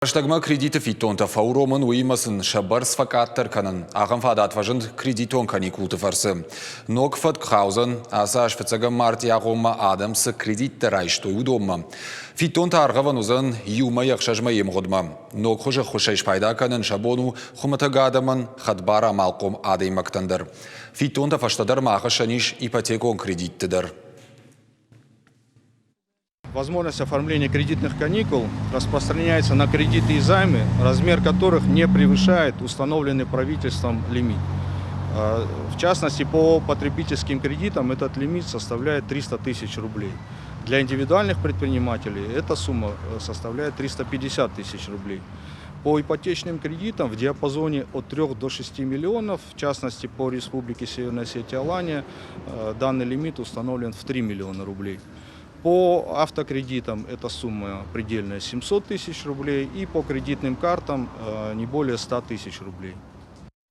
Рӕстӕгмӕ кредиты фиддонтӕ фӕуромын, уыимӕ сын сӕ бӕрц фӕкъаддӕр кӕнын. Ахӕм фадат фӕзынд кредитон каникулты фӕрцы. Ног фӕтк хаудзӕн, ацы аз фыццӕгӕм мартъи агъоммӕ адӕм цы кредиттӕ райстой, уыдонмӕ. Фиддонтӕ аргъӕвӕн уыдзӕн иу мӕй ӕхсӕзмӕ йе мгъуыдмӕ. Ног хуызы ӕххуысӕй спайда кӕнын сӕ бон у хуымӕтӕг адӕмӕн, хӕдбар амалхъом адӕймӕгтӕн дӕр. Фиддонтӕ фӕстӕдӕр ма ахӕссӕн ис ипотекон кредитты дӕр. Возможность оформления кредитных каникул распространяется на кредиты и займы, размер которых не превышает установленный правительством лимит. В частности, по потребительским кредитам этот лимит составляет 300 тысяч рублей. Для индивидуальных предпринимателей эта сумма составляет 350 тысяч рублей. По ипотечным кредитам в диапазоне от 3 до 6 миллионов, в частности по Республике Северная Осетия Алания, данный лимит установлен в 3 миллиона рублей. По автокредитам эта сумма предельная 700 тысяч рублей и по кредитным картам не более 100 тысяч рублей.